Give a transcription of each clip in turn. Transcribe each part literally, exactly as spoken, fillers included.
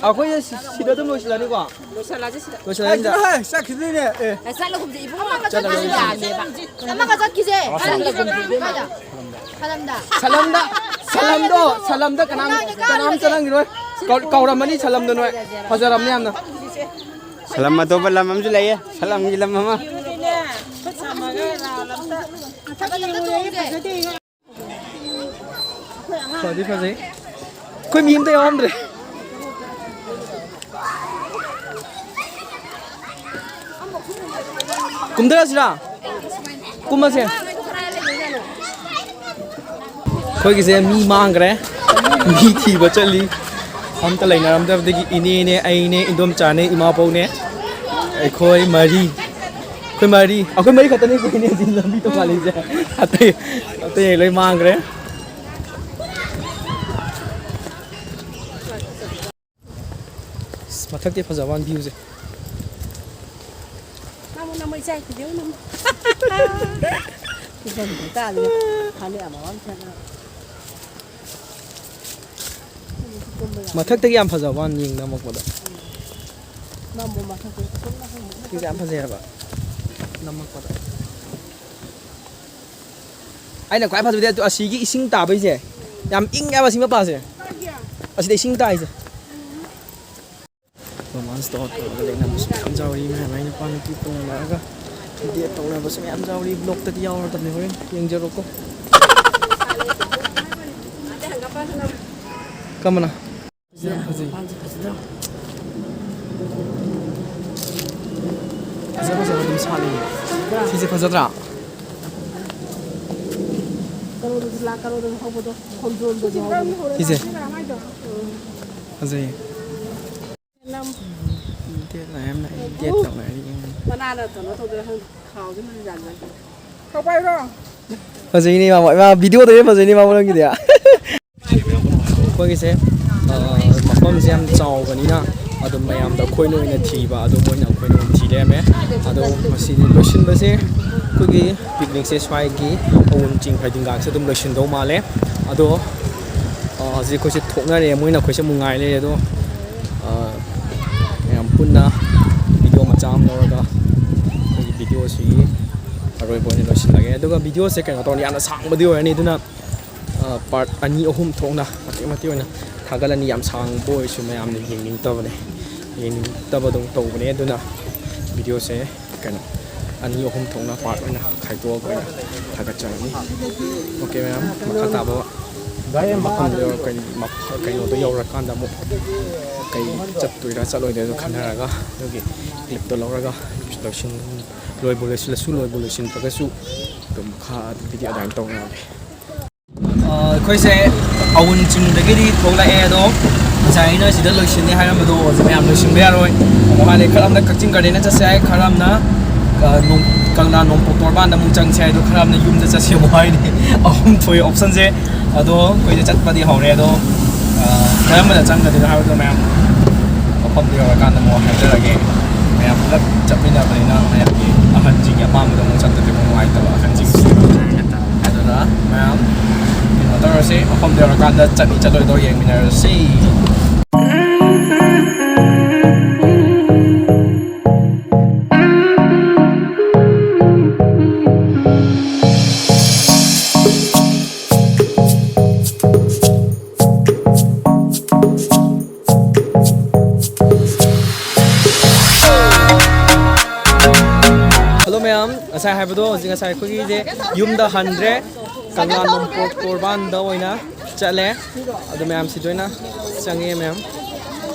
ꯑꯩꯈꯣꯏꯁꯦ ꯁꯤ-, ꯁꯤꯗ ꯑꯗꯨꯝ ꯂꯣꯏꯁꯤꯜꯂꯅꯤꯀꯣ? ꯂꯣꯏꯁꯤꯜꯂꯁꯦ ꯁꯤꯗ꯫ ꯂꯣꯏꯁꯤꯜꯂꯅꯤ ꯁꯤꯗ꯫ ꯍꯦ, ꯆꯠꯈꯤꯗꯣꯏꯅꯦ꯫ ꯑꯦ꯫ ꯑꯦ, ꯆꯠꯂꯒꯨꯝꯁꯦ, ꯏꯕꯨꯡꯉꯣ꯫ ꯆꯠꯂꯒꯨꯝꯁꯦ꯫ ꯌꯥꯗꯦꯕ꯫ ꯑꯃꯒ ꯆꯠꯈꯤꯁꯦ꯫ ꯆꯠꯂꯒꯨꯝꯁꯦ, ꯏꯕꯦꯝꯃ꯫ ꯀꯥꯏꯗ? ꯁꯂꯝꯗ꯫ ꯁꯂꯝꯗ, ꯁꯂꯝꯗꯣ, ꯁꯂꯝꯗ ꯀꯅꯥꯝ, ꯀꯅꯥꯝ ꯆꯠꯍꯟꯈꯤꯔꯣꯏ꯫ ꯀꯧ-, ꯀꯧꯔꯝꯃꯅꯤ ꯁꯂꯝꯗꯣ ꯅꯣꯏ꯫ ꯐꯖꯔꯝꯅꯤ ꯌꯥꯝꯅ꯫ ꯁꯂꯝ ꯑꯇꯣꯞꯄ ꯂꯝ ꯑꯃꯁꯨ ꯂꯩꯌꯦ꯫ ꯁꯂꯝꯒꯤ ꯂꯝ ꯑꯃ꯫ ꯐꯗꯤ ꯐꯖꯩ꯫ ꯑꯩꯈꯣꯏ ꯃꯤ ꯑꯝꯇ ꯌꯥꯎꯔꯝꯗ꯭ꯔꯦ꯫ ꯀꯨꯝꯊꯔꯁꯤꯔꯥ? ꯀꯨꯝꯃꯁꯦ꯫ ꯑꯩꯈꯣꯏꯒꯤꯁꯦ ꯃꯤ ꯃꯥꯡꯈ꯭ꯔꯦ꯫ ꯃꯤ ꯊꯤꯕ ꯆꯠꯂꯤ꯫ ꯑꯝꯇ ꯂꯩꯅꯔꯝꯗꯕꯗꯒꯤ ꯏꯅꯦꯅꯦ, ꯑꯩꯅꯦ, ꯏꯟꯗꯣꯝꯆꯥꯅꯦ, ꯏꯃꯥꯕꯧꯅꯦ꯫ ꯑꯩꯈꯣꯏ ꯃꯔꯤ꯫ ꯑꯩꯈꯣꯏ ꯃꯔꯤ꯫ ꯑꯩꯈꯣꯏ ꯃꯔꯤ ꯈꯛꯇꯅꯦ ꯀꯩꯅꯦ ꯍꯧꯖꯤꯛ ꯂꯝꯕꯤ ꯇꯣꯉꯥꯜꯂꯤꯁꯦ꯫ ꯑꯇꯩ, ꯑꯇꯩ ꯂꯣꯏ ꯃꯥꯡꯈ꯭ꯔꯦ꯫ ꯑꯁ, ꯃꯊꯛꯇꯤ ꯐꯖꯕ ꯋꯥꯅꯤ viewꯁꯦ꯫ ꯅꯝꯃꯣ, ꯅꯝꯃꯣ, ꯏꯆꯥ, video ꯅꯝꯃꯣ꯫ ꯐꯤꯖꯪ ꯇꯥꯗꯅ ꯐꯅꯦꯛ ꯑꯃꯃꯝ ꯁꯦꯠꯂꯒ꯫ ꯃꯊꯛꯇꯒꯤ ꯌꯥꯝ ꯐꯖꯕ ꯋꯥꯅꯤ ꯌꯦꯡ ꯅꯝꯃꯛꯄꯗ꯫ ꯅꯝꯃꯣ, ꯃꯊꯛꯇ ꯁꯨꯝ ꯅꯝꯃꯣ꯫ ꯁꯤꯁꯦ ꯌꯥꯝ ꯐꯖꯩ ꯍꯥꯏꯕ꯫ ꯅꯝꯃꯛꯄꯗ꯫ ꯑꯩꯅ ꯈ꯭ꯋꯥꯏ ꯐꯖꯕꯗꯤ ꯑꯗꯨ ꯑꯁꯤꯒꯤ ꯏꯁꯤꯡ ꯇꯥꯕꯩꯁꯦ꯫ ꯌꯥꯝ ꯏꯪꯉꯦꯕ ꯑꯁꯤ ꯃꯄꯥꯁꯦ꯫ ꯑꯁꯤꯗ ꯏꯁꯤꯡ ꯇꯥꯏꯁꯦ꯫ ꯔꯣꯃꯥꯟꯁ ꯇꯧꯔ ꯇꯧꯔꯒ ꯂꯩꯅꯕꯁꯨ ꯃꯌꯥꯝ ꯌꯥꯎꯔꯤ꯫ ꯃꯌꯥꯝ ꯃꯥꯏ ꯅꯨꯄꯥ ꯅꯨꯄꯤ ꯄꯨꯟꯅꯔꯒ date ꯇꯧꯅꯕꯁꯨ ꯃꯌꯥꯝ ꯌꯥꯎꯔꯤ꯫ Vlogꯇꯗꯤ ꯌꯥꯎꯔꯗꯕꯅꯦ꯫ ꯍꯣꯔꯦꯟ ꯌꯦꯡꯖꯔꯣꯀꯣ꯫ ꯀꯃꯅ? ꯐꯖꯩ꯫ ꯐꯖ ꯐꯖꯕ ꯑꯗꯨꯝ ꯁꯥꯠꯂꯤ꯫ ꯁꯤꯁꯦ ꯐꯖꯗ꯭ꯔꯥ? ꯁꯤꯁꯦ ꯐꯖꯩ꯫ ꯗꯦꯠ ꯃꯌꯥꯝ ꯂꯥꯛꯑꯦ, ꯗꯦꯠ ꯇꯧꯅꯔꯤ꯫ ꯃꯅꯥꯅ ꯀꯩꯅꯣ ꯇꯧꯗꯣꯏꯔꯥ ꯈꯪꯗꯦ, ꯈꯥꯎꯗꯤ ꯐꯖꯖꯥꯠꯅꯤ꯫ ꯐꯖꯩꯅꯦ ꯏꯃꯥ, ꯏꯃꯥ, videoꯗ ꯍꯦꯟꯅ ꯐꯖꯩꯅꯦ ꯏꯃꯥ, ꯅꯪꯒꯤꯗꯤ꯫ ꯑꯩꯈꯣꯏꯒꯤꯁꯦ, ꯑ, ꯃꯐꯝꯁꯦ ꯌꯥꯝ ꯆꯥꯎꯕꯅꯤꯅ ꯑꯗꯨꯝ ꯃꯌꯥꯝꯗ ꯑꯩꯈꯣꯏꯅ ꯑꯣꯏꯅ ꯊꯤꯕ, ꯑꯗꯣ ꯃꯣꯏꯅ ꯑꯩꯈꯣꯏꯅ ꯑꯣꯏꯅ ꯊꯤ ꯂꯩꯔꯝꯃꯦ꯫ ꯑꯗꯣ ꯉꯁꯤꯗꯤ ꯂꯣꯏꯁꯤꯟꯕꯁꯦ ꯑꯩꯈꯣꯏꯒꯤ picnicꯁꯦ ꯁ꯭ꯋꯥꯏꯒꯤ ꯑꯋꯨꯟ ꯆꯤꯡ ꯐꯩꯗꯤꯡꯒꯥꯁꯦ ꯑꯗꯨꯝ ꯂꯣꯏꯁꯤꯟꯗꯧ ꯃꯥꯜꯂꯦ꯫ ꯑꯗꯣ, ꯑ, ꯍꯧꯖꯤꯛ ꯑꯩꯈꯣꯏꯁꯦ ꯊꯣꯛꯅꯔꯦ, ꯃꯣꯏꯅ ꯑꯩꯈꯣꯏꯁꯦ ꯑꯃꯨꯛ ꯉꯥꯏ ꯂꯩꯔꯦ꯫ ꯑꯗꯣ, ꯑ, ꯄꯨꯟꯅ ꯚꯤꯗꯤꯑꯣ ꯃꯆꯥ ꯑꯃ ꯂꯧꯔꯒ ꯑꯩꯈꯣꯏꯒꯤ ꯚꯤꯗꯤꯑꯣꯁꯤ ꯑꯔꯣꯏꯕ ꯑꯣꯏꯅ ꯂꯣꯏꯁꯤꯜꯂꯒꯦ꯫ ꯑꯗꯨꯒ ꯚꯤꯗꯤꯑꯣꯁꯦ ꯀꯩꯅꯣ ꯇꯧꯔꯅꯤ, ꯌꯥꯝꯅ ꯁꯥꯡꯕꯗꯤ ꯑꯣꯏꯔꯅꯤ, ꯑꯗꯨꯅ ꯄꯥꯔꯠ ꯑꯅꯤ ꯑꯍꯨꯝ ꯊꯣꯛꯅ ꯃꯇꯦꯛ ꯃꯇꯦꯛ ꯑꯣꯏꯅ ꯊꯥꯒꯠꯂꯅꯤ꯫ ꯌꯥꯝ ꯁꯥꯡꯕ ꯑꯣꯏꯔꯁꯨ ꯃꯌꯥꯝꯅ ꯌꯦꯡꯅꯤꯡꯗꯕꯅꯦ, ꯌꯦꯡꯅꯤꯡꯗꯕꯗꯧ ꯇꯧꯕꯅꯦ꯫ ꯑꯗꯨꯅ ꯚꯤꯗꯤꯑꯣꯁꯦ ꯀꯩꯅꯣ ꯑꯅꯤ ꯑꯍꯨꯝ ꯊꯣꯛꯅ ꯄꯥꯔꯠ ꯑꯣꯏꯅ ꯈꯥꯏꯗꯣꯛꯑꯒ ꯑꯣꯏꯅ ꯊꯥꯒꯠꯆꯔꯅꯤ꯫ ꯑꯣꯀꯦ ꯃꯌꯥꯝ, ꯃꯈꯥ ꯇꯥꯕ ꯃꯐꯝꯗꯣ ꯌꯧꯔ-, ꯀꯩꯅꯣ, ꯃꯐ-, ꯀꯩꯅꯣꯗꯣ ꯌꯧꯔꯀꯥꯟꯗ ꯑꯃꯨꯛ ꯀꯩ ꯆꯠꯇꯣꯏꯔꯥ ꯆꯠꯂꯣꯏꯗꯣꯏꯔꯥ ꯈꯟꯅꯔꯒ ꯑꯗꯨꯒꯤ ꯀ꯭ꯂꯤꯞꯇꯣ ꯂꯧꯔꯒ ꯂꯣꯏꯁꯤꯟ-, ꯂꯣꯏꯕꯨ ꯂꯣꯏꯁꯤꯜꯂꯁꯨ ꯂꯣꯏꯕꯨ ꯂꯣꯏꯁꯤꯟꯗ꯭ꯔꯒꯁꯨ ꯑꯗꯨꯝ ꯃꯈꯥ ꯚꯤꯗꯤꯑꯣ ꯑꯗꯨꯃꯥꯏꯅ ꯇꯧꯅꯔꯒꯦ꯫ ꯑ, ꯑꯩꯈꯣꯏꯁꯦ ꯑꯋꯨꯟ ꯆꯤꯡꯗꯒꯤꯗꯤ ꯊꯣꯛꯂꯛꯑꯦ, ꯑꯗꯣ ꯉꯁꯥꯏ ꯑꯩꯅ ꯁꯤꯗ ꯂꯣꯏꯁꯤꯟꯅꯤ ꯍꯥꯏꯔꯝꯕꯗꯣ ꯍꯧꯖꯤꯛ ꯃꯌꯥꯝ ꯂꯣꯏꯁꯤꯟꯕ ꯌꯥꯔꯣꯏ꯫ ꯑꯃꯨꯛ ꯍꯥꯟꯅ ꯈꯔ ꯑꯃꯅ ꯀꯛꯆꯤꯡ ꯒꯥꯔꯗꯦꯟꯗ ꯆꯠꯁꯦ ꯍꯥꯏ, ꯈꯔ ꯑꯃꯅ, ꯑ, ꯅꯣꯡ-, ꯀꯪꯂꯥ ꯅꯣꯡꯄꯣꯛ ꯇꯣꯔꯕꯥꯟꯗ ꯑꯃꯨꯛ ꯆꯪꯁꯦ ꯍꯥꯏꯗꯣ, ꯈꯔ ꯑꯃꯅ ꯌꯨꯝꯗ ꯆꯠꯁꯦ ꯑꯃꯨꯛ ꯍꯥꯏꯅꯤ꯫ ꯑꯍꯨꯝ ꯊꯣꯛꯑꯦ ꯑꯣꯞꯁꯟꯁꯦ꯫ ꯑꯗꯣ ꯑꯩꯈꯣꯏꯁꯦ ꯆꯠꯄꯗꯤ ꯍꯧꯔꯦ, ꯑꯗꯣ, ꯑ, ꯀꯔꯝꯕꯗ ꯆꯪꯒꯗꯣꯏꯅꯣ ꯍꯥꯏꯕꯗꯣ ꯃꯌꯥꯝ ꯃꯐꯝꯗ ꯌꯧꯔꯀꯥꯟꯗ ꯑꯃꯨꯛ ꯍꯥꯏꯖꯔꯒꯦ꯫ ꯃꯌꯥꯝ ꯄꯨꯂꯞ ꯆꯠꯃꯤꯟꯅꯕꯅꯤꯅ ꯃꯌꯥꯝꯒꯤ ꯑꯍꯟꯁꯤꯡꯒꯤ ꯑꯄꯥꯝꯕꯗ ꯑꯃꯨꯛ ꯆꯠꯇ꯭ꯔꯗꯤ ꯑꯃꯨꯛ ꯅꯨꯡꯉꯥꯏꯇꯕ, ꯑꯍꯟꯁꯤꯡꯁꯤ꯫ ꯑꯗꯨꯅ ꯃꯌꯥꯝ ꯀꯩꯅꯣ ꯇꯧꯔꯁꯤ, ꯃꯐꯝꯗ ꯌꯧꯔꯀꯥꯟꯗ ꯆꯠꯅꯤ ꯆꯠꯂꯣꯏꯗꯣ ꯌꯦꯡꯃꯤꯟꯅꯔꯁꯤ꯫ ꯍꯜꯂꯣ ꯃꯌꯥꯝ, ꯉꯁꯥꯏ ꯍꯥꯏꯕꯗꯣ ꯍꯧꯖꯤꯛ ꯉꯁꯥꯏ ꯑꯩꯈꯣꯏꯒꯤꯁꯦ ꯌꯨꯝꯗ ꯍꯟꯗ꯭ꯔꯦ, ꯀꯪꯂꯥ ꯅꯣꯡꯄꯣꯛ ꯇꯣꯔꯕꯥꯟꯗ ꯑꯣꯏꯅ ꯆꯠꯂꯦ꯫ ꯑꯗꯨ ꯃꯌꯥꯝ ꯁꯤꯗ ꯑꯣꯏꯅ ꯆꯪꯉꯦ ꯃꯌꯥꯝ꯫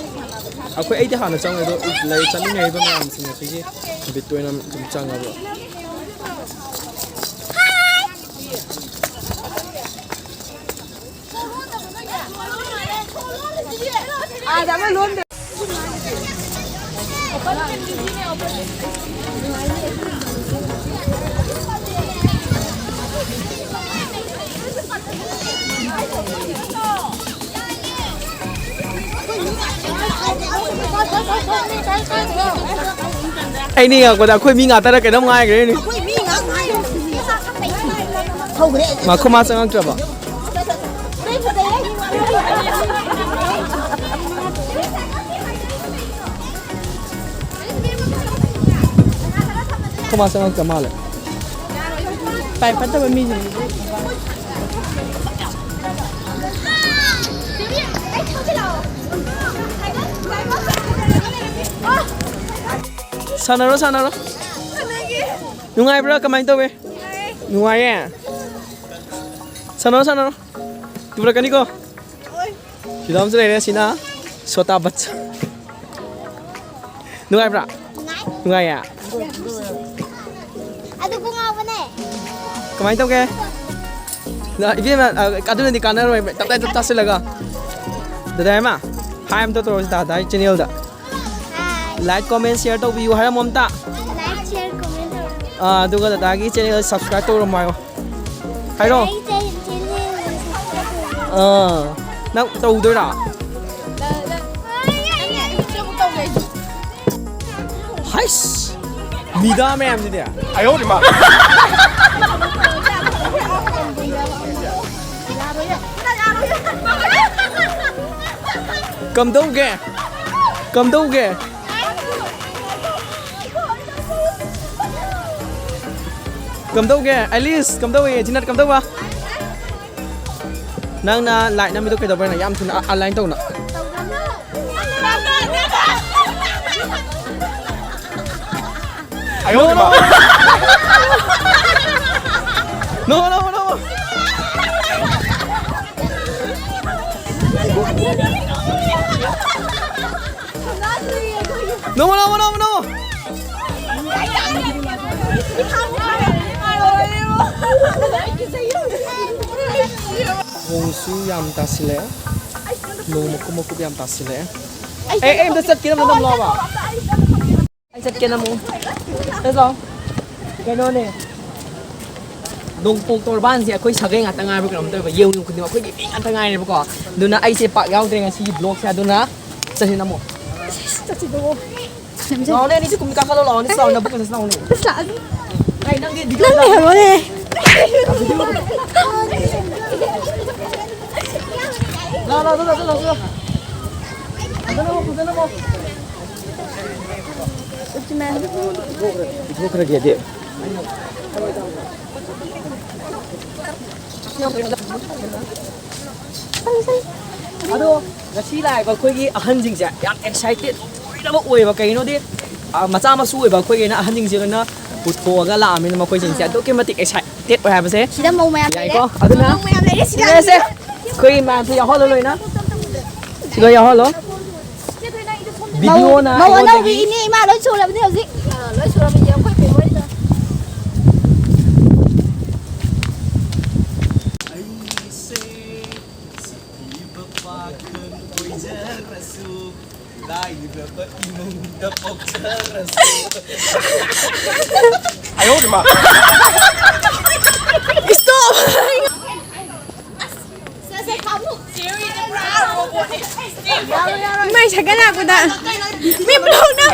ꯑꯩꯈꯣꯏ, ꯑꯩꯗꯤ ꯍꯥꯟꯅ ꯆꯪꯉꯦ, ꯑꯗꯣ ꯂꯩ ꯆꯠꯃꯤꯟꯅꯔꯤꯕ ꯃꯌꯥꯝꯁꯤꯡ ꯑꯁꯤꯒꯤ ꯕꯤꯠꯇ ꯑꯣꯏꯅ ꯑꯗꯨꯝ ꯆꯪꯉꯕ꯫ ꯑꯩꯅ ꯌꯦꯡꯉꯛꯄꯗ ꯑꯩꯈꯣꯏ ꯃꯤ ꯉꯥꯛꯇꯔ ꯀꯩꯅꯣꯝ ꯉꯥꯏꯈ꯭ꯔꯦꯅꯦ꯫ ꯃꯥ ꯈꯨꯃꯥ ꯆꯪꯉꯛꯇ꯭ꯔꯕꯣ? ꯀꯃꯥ ꯆꯪꯉꯛꯇ ꯃꯥꯜꯂꯦ꯫ ꯄꯥꯏ ꯐꯠꯇꯕ ꯃꯤꯁꯤꯡ꯫ ꯁꯥꯟꯅꯔꯣ, ꯁꯥꯟꯅꯔꯣ꯫ ꯅꯨꯡꯉꯥꯏꯕ꯭ꯔꯥ? ꯀꯃꯥꯏꯅ ꯇꯧꯋꯦ? ꯅꯨꯡꯉꯥꯏꯌꯦ꯫ ꯁꯥꯟꯅꯔꯣ, ꯁꯥꯟꯅꯔꯣ꯫ ꯇꯨꯔꯛꯀꯅꯤꯀꯣ꯫ ꯁꯤꯗ ꯑꯃꯁꯨ ꯂꯩꯔꯦ, ꯁꯤꯅ ꯁꯣꯇꯥ ꯕꯠꯆꯟ꯫ ꯅꯨꯡꯉꯥꯏꯕ꯭ꯔꯥ? ꯅꯨꯡꯉꯥꯏ꯫ ꯅꯨꯡꯉꯥꯏꯌꯦ? ꯑꯗꯨ ꯄꯨꯡ ꯉꯥꯎꯕꯅꯦ꯫ ꯀꯃꯥꯏꯅ ꯇꯧꯒꯦ? ꯅ, ꯏꯕꯦꯝꯃ, ꯑ, ꯑꯗꯨꯅꯗꯤ ꯀꯥꯟꯅꯔꯣꯏ, ꯇꯞ ꯇꯥꯏ ꯇꯞ ꯇꯥꯁꯤꯜꯂꯒ꯫ ꯗꯗꯥ ꯍꯦꯃ, ꯍꯥꯏ ꯑꯝꯇ ꯇꯧꯔꯁꯤ ꯗꯗꯥꯒꯤ ꯆꯦꯅꯦꯜꯗ꯫ ꯍꯥꯏ꯫ Like, comment, share ꯇꯧꯕꯤꯌꯨ ꯍꯥꯏꯔꯝꯃꯣ ꯑꯝꯇ꯫ Like, share, comment ꯇꯧꯔꯣ꯫ ꯑꯥ, ꯑꯗꯨꯒ ꯗꯗꯥꯒꯤ ꯆꯦꯅꯦꯜ subscribe ꯇꯧꯔꯝꯃꯣ ꯍꯥꯏꯌꯣ꯫ ꯍꯥꯏꯔꯣ꯫ ꯑꯩ ꯆꯦ-, ꯆꯦꯅꯦꯜ subscribe ꯇꯧꯔꯣ꯫ ꯑꯥ, ꯅꯪ ꯇꯧꯗꯣꯏꯔꯥ? ꯍꯥꯏꯁ! ꯃꯤꯗꯥ ꯃꯌꯥꯝꯁꯤꯗꯤ꯫ ꯑꯌꯣ ꯃꯥ꯫ ꯀꯝꯗꯧꯒꯦ? ꯀꯝꯗꯧꯒꯦ? ꯀꯝꯗꯧꯒꯦ? ꯑꯥꯏꯂꯤꯁ, ꯀꯝꯗꯧꯋꯦ? ꯖꯤꯅꯠ, ꯀꯝꯗꯧꯕ? ꯅꯪꯅ ꯂꯥꯏꯠ ꯅꯝꯃꯤꯗꯣ ꯀꯩꯗꯧꯕꯩꯅꯣ? ꯌꯥꯝ ꯊꯨꯅ ꯑ-, ꯑꯂꯥꯏꯟ ꯇꯧꯅ꯫ ꯑꯌꯣ ꯃꯥ꯫ No, no, no. ꯅꯣꯡꯃ, ꯅꯣꯡꯃ, ꯅꯣꯡꯃ, ꯅꯣꯡꯃ꯫ ꯅꯣꯡꯁꯨ ꯌꯥꯝ ꯇꯥꯁꯤꯜꯂꯛꯑꯦ꯫ ꯅꯣꯡ ꯃꯀꯨꯞ ꯃꯀꯨꯞ ꯌꯥꯝ ꯇꯥꯁꯤꯜꯂꯛꯑꯦ꯫ ꯑꯦ, ꯑꯦ, ꯑꯝꯇ ꯆꯠꯀꯦ, ꯑꯝꯇ ꯅꯝꯂꯛꯑꯣꯕ꯫ ꯑꯩ ꯆꯠꯀꯦ, ꯅꯝꯃꯨ꯫ ꯆꯠꯂꯣ꯫ ꯀꯩꯅꯣꯅꯦ꯫ ꯅꯣꯡꯄꯣꯛ ꯇꯣꯔꯕꯥꯟꯁꯦ ꯑꯩꯈꯣꯏ ꯁꯥꯒꯩ ꯉꯥꯛꯇ ꯉꯥꯏꯕ ꯀꯩꯅꯣꯝ ꯇꯧꯋꯦꯕ꯫ ꯌꯦꯡꯉꯨ ꯈꯨꯗꯤꯡꯃꯛ ꯑꯩꯈꯣꯏꯒꯤ ꯃꯤ ꯉꯥꯛꯇ ꯉꯥꯏꯔꯦꯕꯀꯣ꯫ ꯑꯗꯨꯅ ꯑꯩꯁꯦ ꯄꯥꯛ ꯌꯥꯎꯗ꯭ꯔꯦ ꯉꯁꯤꯒꯤ vlogꯁꯦ꯫ ꯑꯗꯨꯅ ꯆꯠꯁꯤ ꯅꯝꯃꯣ꯫ ꯆꯠꯁꯤꯗꯣ꯫ ꯂꯥꯛꯑꯣꯅꯦ, ꯑꯅꯤꯁꯤ ꯀꯨꯝ ꯀꯥꯈꯠꯂꯣ, ꯂꯥꯛꯑꯣꯅꯦ, ꯁꯤ ꯂꯥꯛꯑꯣ, ꯅꯕꯨꯛ ꯀꯟꯅ ꯁꯤ ꯂꯥꯛꯑꯣꯅꯦ꯫ ꯑꯁ ꯂꯥꯛꯑꯒꯦ꯫ ꯑꯩ ꯅꯪꯒꯤ video ꯅꯪ ꯂꯩꯍꯧꯔꯣꯅꯦ꯫ ꯂꯥꯛꯑꯣ, ꯂꯥꯛꯑꯣ, ꯂꯥꯛꯑꯣ, ꯂꯥꯛꯑꯣ, ꯂꯥꯛꯑꯣ꯫ ꯐꯖꯅ ꯅꯝꯃꯣ, ꯐꯖꯅ ꯅꯝꯃꯣ꯫ ꯄꯤꯊꯣꯛꯈ꯭ꯔꯒꯦꯗꯤ꯫ ꯑꯗꯣ ꯉꯁꯤ ꯂꯥꯛꯏꯕ ꯑꯩꯈꯣꯏꯒꯤ ꯑꯍꯟꯁꯤꯡꯁꯦ ꯌꯥꯝ ꯑꯦꯛꯁꯥꯏꯇꯦꯠ ꯑꯣꯏꯔꯕ ꯑꯣꯏꯌꯦꯕ꯫ ꯀꯩꯒꯤꯅꯣꯗꯤ, ꯑ, ꯃꯆꯥ ꯃꯁꯨ ꯑꯣꯏꯕ ꯑꯩꯈꯣꯏꯒꯤꯅ ꯑꯍꯟꯁꯤꯡꯁꯤꯅ ꯄꯨꯊꯣꯛꯑꯒ ꯂꯥꯛꯑꯃꯤꯅ ꯃꯈꯣꯏꯁꯤꯡꯁꯦ ꯑꯗꯨꯛꯀꯤ ꯃꯇꯤꯛ ꯑꯦꯛꯁꯥꯏꯇꯦꯠ ꯑꯣꯏ ꯍꯥꯏꯕꯁꯦ꯫ ꯁꯤꯗ ꯃꯧ ꯃꯌꯥꯝ ꯂꯩꯔꯦ꯫ ꯌꯥꯏꯀꯣ? ꯑꯗꯨꯅ ꯃꯧ ꯃꯌꯥꯝ ꯂꯩꯔꯦ ꯁꯤꯗ꯫ ꯁꯤꯗꯁꯦ ꯑꯩꯈꯣꯏ ꯃꯌꯥꯝꯁꯦ ꯌꯥꯎꯍꯜꯂꯣ ꯂꯣꯏꯅ꯫ ꯁꯤꯗ ꯌꯥꯎꯍꯜꯂꯣ꯫ ꯃꯧ, ꯚꯤꯗꯤꯑꯣꯅ ꯃꯧ ꯑꯅꯧꯕꯤ ꯑꯩꯉꯣꯟꯗꯒꯤ ꯏꯅꯦ ꯏꯃꯥ ꯂꯣꯏ ꯁꯨꯔꯕꯅꯦ ꯍꯧꯖꯤꯛ꯫ ꯑꯥ, ꯂꯣꯏ ꯁꯨꯔꯕꯅꯦ ꯑꯩꯈꯣꯏ ꯐꯦꯃꯤꯂꯤꯗ꯫ ꯑꯩꯁꯦ ꯁꯤꯊꯤꯕ ꯄꯥꯈꯪ ꯑꯣꯏꯖꯔꯁꯨ, ꯂꯥꯏꯔꯕ ꯏꯃꯨꯡꯗ ꯄꯣꯛꯆꯔꯁꯨ꯫ Stop! ꯃꯩ ꯁꯥꯒꯠꯂꯛꯄꯗ ꯃꯤ ꯕ꯭ꯂꯣꯛꯅ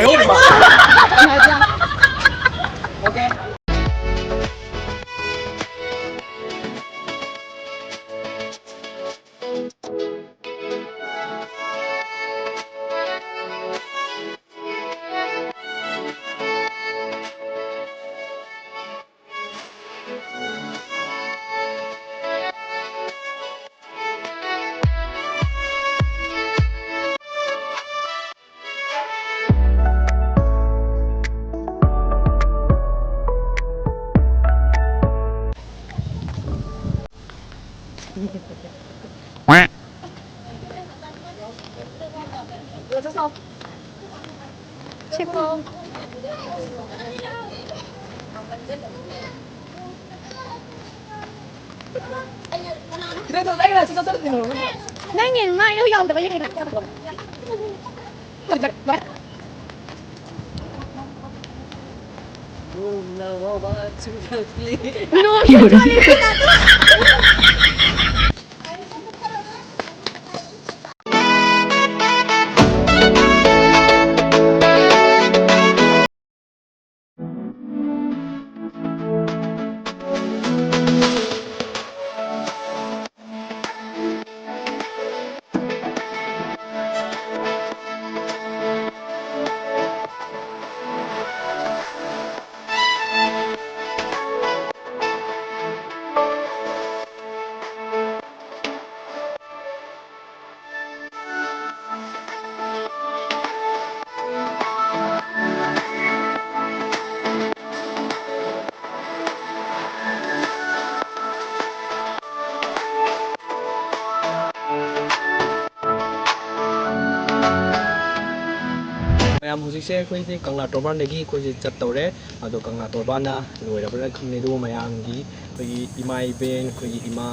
ꯅꯪꯒꯤ ꯃꯥꯏꯗꯣ ꯌꯥꯎꯗꯕ ꯌꯥꯏ꯫ ꯍꯧꯖꯤꯛꯁꯦ ꯑꯩꯈꯣꯏꯁꯦ ꯀꯪꯂꯥ ꯇꯣꯔꯕꯥꯟꯗꯒꯤ ꯑꯩꯈꯣꯏꯁꯦ ꯆꯠꯇꯧꯔꯦ꯫ ꯑꯗꯣ ꯀꯪꯂꯥ ꯇꯣꯔꯕꯥꯟꯗ ꯂꯣꯏꯔꯕ꯭ꯔꯥ ꯈꯪꯗꯦ, ꯑꯗꯨꯕꯨ ꯃꯌꯥꯝꯒꯤ, ꯑꯩꯈꯣꯏꯒꯤ ꯏꯃꯥ ꯏꯕꯦꯟ, ꯑꯩꯈꯣꯏꯒꯤ ꯏꯃꯥ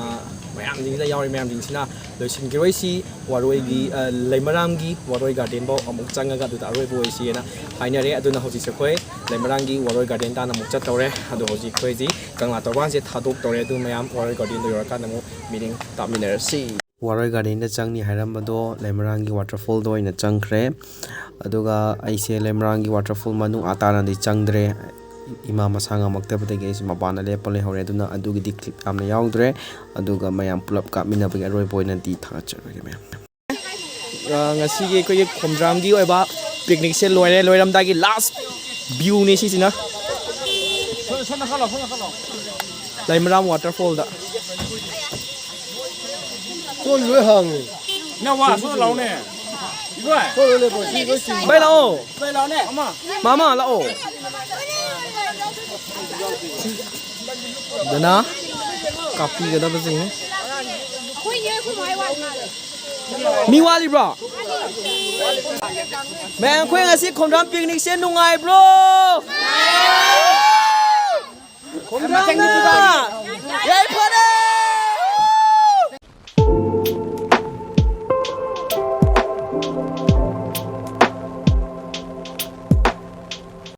ꯃꯌꯥꯝꯁꯤꯡꯁꯤꯗ ꯌꯥꯎꯔꯤ ꯃꯌꯥꯝꯁꯤꯡꯁꯤꯅ ꯂꯣꯏꯁꯤꯟꯈꯤꯔꯣꯏꯁꯤ꯫ ꯋꯥꯔꯣꯏꯒꯤ, ꯑ, ꯂꯩꯃꯔꯥꯝꯒꯤ ꯋꯥꯔꯣꯏ ꯒꯥꯔꯗꯦꯟꯐꯥꯎ ꯑꯃꯨꯛ ꯆꯪꯉꯒ ꯑꯗꯨꯗ ꯑꯔꯣꯏꯕ ꯑꯣꯏꯁꯤꯑꯅ ꯍꯥꯏꯅꯔꯦ꯫ ꯑꯗꯨꯅ ꯍꯧꯖꯤꯛꯁꯦ ꯑꯩꯈꯣꯏ ꯂꯩꯃꯔꯥꯝꯒꯤ ꯋꯥꯔꯣꯏ ꯒꯥꯔꯗꯦꯟ ꯇꯥꯟꯅ ꯑꯃꯨꯛ ꯆꯠꯇꯧꯔꯦ꯫ ꯑꯗꯣ ꯍꯧꯖꯤꯛ ꯑꯩꯈꯣꯏꯁꯤ ꯀꯪꯂꯥ ꯇꯣꯔꯕꯥꯟꯁꯦ ꯊꯥꯗꯣꯛꯇꯧꯔꯦ꯫ ꯑꯗꯨ ꯃꯌꯥꯝ ꯋꯥꯔꯣꯏ ꯒꯥꯔꯗꯦꯟꯗ ꯌꯧꯔꯀꯥꯟꯗ ꯑꯃꯨꯛ ꯃꯤꯠꯌꯦꯡ ꯇꯥꯃꯤꯟꯅꯔꯁꯤ꯫ ꯋꯥꯔꯣꯏ ꯒꯥꯔꯗꯦꯟꯗ ꯆꯪꯅꯤ ꯍꯥꯏꯔꯝꯕꯗꯣ ꯂꯩꯃꯔꯥꯝꯒꯤ ꯋꯥꯇꯔꯐꯣꯜꯗ ꯑꯣꯏꯅ ꯆꯪꯈ꯭ꯔꯦ꯫ ꯑꯗꯨꯒ ꯑꯩꯁꯦ ꯂꯩꯃꯔꯥꯝꯒꯤ ꯋꯥꯇꯔꯐꯣꯜ ꯃꯅꯨꯡ ꯑꯥ ꯇꯥꯅꯗꯤ ꯆꯪꯗ꯭ꯔꯦ꯫ ꯏꯃꯥ ꯃꯁꯥ ꯉꯝꯃꯛꯇꯕꯗꯒꯤ ꯑꯩꯁꯦ ꯃꯄꯥꯟꯗ ꯂꯦꯞꯄ ꯂꯩꯍꯧꯔꯦ꯫ ꯑꯗꯨꯅ ꯑꯗꯨꯒꯤꯗꯤ ꯀ꯭ꯂꯤꯞ ꯌꯥꯝꯅ ꯌꯥꯎꯗ꯭ꯔꯦ꯫ ꯑꯗꯨꯒ ꯃꯌꯥꯝ ꯄꯨꯂꯞ ꯀꯥꯞꯃꯤꯟꯅꯕꯒꯤ ꯑꯔꯣꯏꯕ ꯑꯣꯏꯅꯗꯤ ꯊꯥꯒꯠꯆꯔꯒꯦ ꯃꯌꯥꯝ꯫ ꯑ, ꯉꯁꯤꯒꯤ ꯑꯩꯈꯣꯏꯒꯤ ꯈꯣꯝꯗ꯭ꯔꯥꯝꯒꯤ ꯑꯣꯏꯕ ꯄꯤꯛꯅꯤꯛꯁꯦ ꯂꯣꯏꯔꯦ꯫ ꯂꯣꯏꯔꯝꯗꯥꯏꯒꯤ ꯂꯥꯁ ꯚ꯭ꯌꯨꯅꯤ ꯁꯤꯁꯤꯅ꯫ ꯂꯩꯃꯔꯥꯝ ꯋꯥꯇꯔꯐꯣꯜꯗ꯫ ꯀꯣꯟ ꯂꯣꯏ ꯍꯥꯡꯉꯤ꯫ ꯅꯪ ꯋꯥ ꯁꯣ ꯂꯥꯎꯅꯦ꯫ ꯏꯕꯣꯏ꯫ ꯀꯣꯟ ꯂꯣꯏ ꯂꯩꯕ꯭ꯔꯣ? ꯁꯤ ꯂꯣꯏ ꯆꯤꯡꯉꯤ꯫ ꯚꯥꯏ ꯂꯥꯛꯑꯣ꯫ ꯚꯥꯏ ꯂꯥꯎꯅꯦ꯫ ꯑꯃ꯫ ꯃꯥꯃ ꯂꯥꯛꯑꯣ꯫ ꯗꯅ ꯀꯥꯞꯄꯤꯒꯗꯕꯁꯤꯡ꯫ ꯃꯤ ꯋꯥꯠꯂꯤꯕ꯭ꯔꯣ? ꯃꯌꯥꯝ, ꯑꯩꯈꯣꯏ ꯉꯁꯤ ꯈꯣꯝꯗ꯭ꯔꯥꯝ ꯄꯤꯛꯅꯤꯛꯁꯦ ꯅꯨꯡꯉꯥꯏꯕ꯭ꯔꯣ? ꯈꯣꯝꯗ꯭ꯔꯥꯝ